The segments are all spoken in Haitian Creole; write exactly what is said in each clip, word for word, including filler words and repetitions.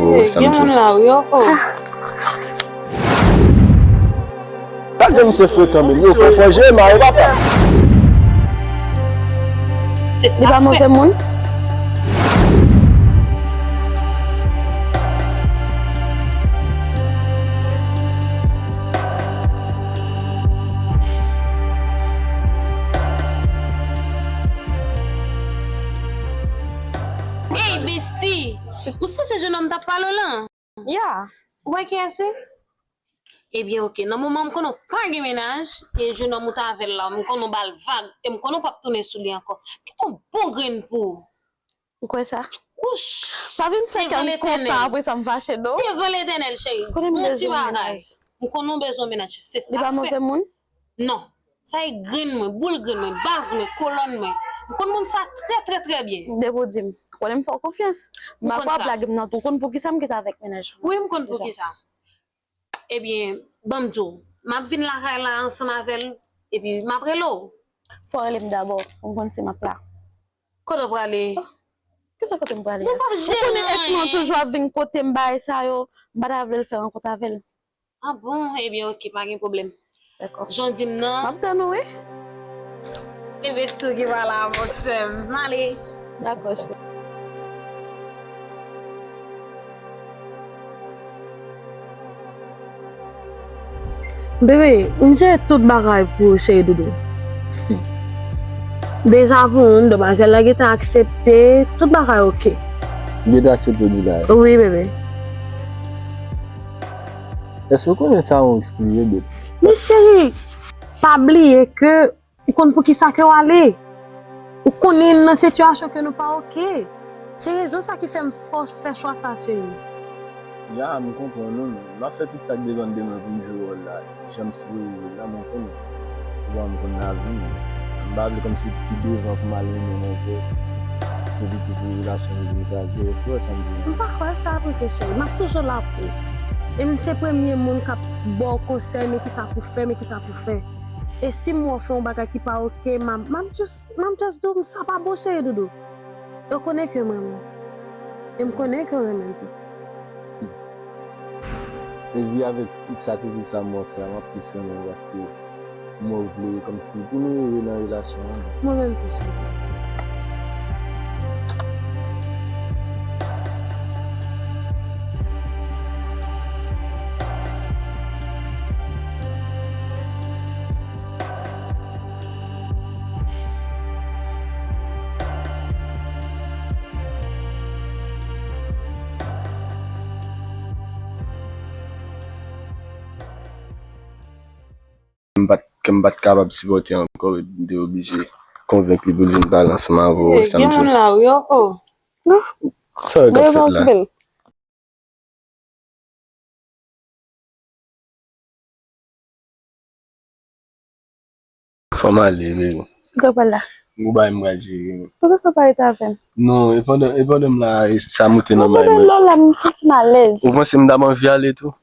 Hey, gen moun la wi, oh, oh. Gad jan misye frekan menm. Yo, fò, fò jere mare papa. Li pa move moun. Hey, bestie! Ou se se jennonm m t ap pale w lan? Ya. Ou wè kiyès li? Ebyen, oke. Nan moman m konnen w pa gen mennaj, e jennonm ou t avè l la, m konnen w ba l vag, e m konnen w p ap tounen sou li ankò. Kite yon bon grenn pou ou. Ou kwè sa? Wouch! Pa vin fè kè m kontan, apre sa m fache, non. Devan Letènèl, cheri. Konnen m bezwen yon mennaj. M konnen w bezwen yon mennaj. Se sa k fè. Li pa move moun? Non. Sa e grenn mwen, boul grenn mwen, baz mwen, kolòn mwen. M konn moun sa trè, trè, trè byen. Depi w di m. Konnen m fè w konfyans. M pa kwè w ap lage m nan tou. Ou konn poukisa m kite avèk mennaj mwen deja? Wi, m konn poukisa. Ebyen, ban m di w, m ap vin lakay la ansanm avè l, epi m ap rele w. Fò w rele m dabò, pou m konn si m ap la. Kote w prale? Oh, kisa kote m prale a? Ou konnen eks mwen toujou ap vin kote m, bagay sa yo, m pa ta vle l fè rankont avè l. Ah bon? Ebyen, oke, pa gen pwoblèm. Dakò. Jan w di m nan. M ap tann ou, wi. Ebyen, se ou ki pa la, mon sè m. M ale. Dakò, cheri. Bebe, m jere tout bagay pou ou, cheri doudou. Deja pou ou, demwazèl la gentan aksepte, tout bagay oke. Gentan aksepte w di la? Wi, bebe. Èske w konnen sa yon risk li ye, bebe? Men cheri, pa bliye ke ou konn poukisa ke w ale. Ou konnen n nan sitiyasyon ke nou pa oke. Se rezon sa ki fè m fè w fè chwa sa, cheri. Ya, m konprann ou, men m ap fè tout sa k depann de mwen pou m jwe wòl la. Jan m sipoze jwe l la, men w konnen, ou konn, m konn lavi m. M pa vle kòmsi pi devan pou m al renmen manzè, pou piti pou relasyon yo vin kraze, ou wè sa m di w? M pa kwè sa vre, cheri. M ap toujou la pou ou. E m se premye moun k ap ba w konsèy, men kisa pou fè, men kisa pou fè. E si m wè w fè yon bagay ki pa oke, m ap, m ap just, m ap just di w, sa pa bon, cheri doudou. E w konnen ke m renmen w. E m konnen ke w renmen m tou. Epi avèk sakrifis sa m wè w fè a, m ap plis renmen w paske m wè w vle kòmsi pou nou ere nan relasyon an. Mwen menm tou, cheri. M pa t, ke m pa t kapab sipòte ankò, m te oblije konvenk li pou l vin pale ansanm avè w, e sa m di w. Gen moun la wi, oh, oh. Sa w wè k ap fèt la? Fò m ale, bebe. Ou ka pral la. Ou bay m pral jere. Poukisa w pa rete avè m? Non, e pandan, e pandan m la, e sa moute nan may mwen. Lò la, m santi m alèz. Ou panse m ta anvi ale tou?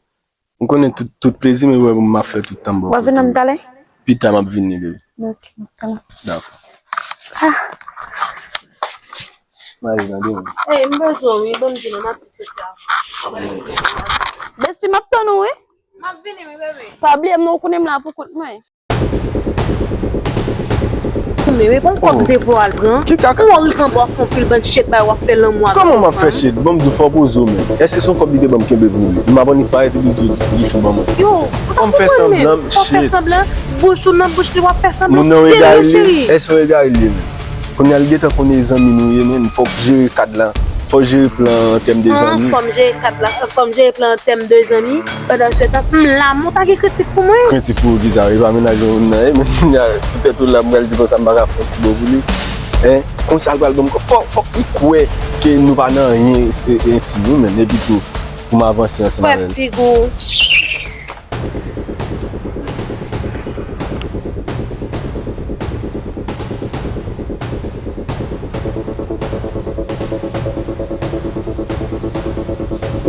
Ou konnen tout, tout plezi mwen wè m ap fè tout tan m ba w. W ap vin nan m talè? Pita m ap vini, bebe. Ok, m ap tann. Dakò. Ah. M ale nan demen. Ey, m bezwen w wi, ban m di nou, m ap tou soti avan. Besti, m ap tann ou wi. M ap vini wi, bebe. Pa bliye m non, ou konnen m la pou kont mwen. Men, men bon kòb de vwa al pran. Ki kaka? Ou rive anba w ap fè yon pil bann shit bay w ap fè lanmou avèk yon fanm. Kòman m ap fè shit? Bon, m di w fò w poze w menm. Èske se yon kòb li te ban m kenbe pou li? M ap annik parèt epi li, li tou ban mwen. Yo, ou pa konprann menm. Fò m fè sanblan, shit. Fò w fè sanblan. Bouch ou nan bouch li, w ap fè sanblan. Moun nan w egare li? Èske w egare li menm? Kounye a l gentan konnen e zanmi nou ye, men fòk jere kad la. Fò jere plan an tèm de zanmi. Fò m jere kad la, fò m jere plan an tèm de zanmi. Pandan se tan, m la, men w pa gen krentif pou mwen. Krentif pou ou kisa? E pa mennaj ou nan, e, men kounye a, poutèt ou la, m pral di konsa, m pa ka fè yon ti bo pou li. Hein? Konsa l pral ban m kò. Fò, fòk li kwè ke nou pa nan anyen, e, e, entim, wi, men, epi tou, pou m avanse ansanm avè l. Kwè figi w.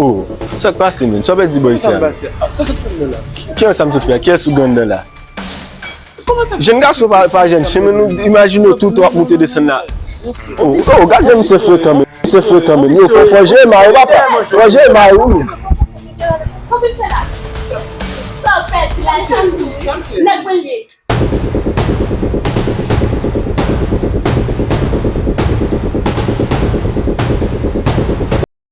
Oh, sa k pase, menn? Sa w pèdi bò isi a, menn? Ki ansanm sot fè? Kiyès ou gen anndan la? Jèn gason pa, pa jèn chen, men nou imajine w tou, w ap moute desann la. Oh, oh, gad jan misye frekan, menn. Se frekan menm. Yo, fò, fò jere mari, papa. Fò jere mari, wi, menm. Sa w pèdi la, janm tou. Nèg mwen li ye.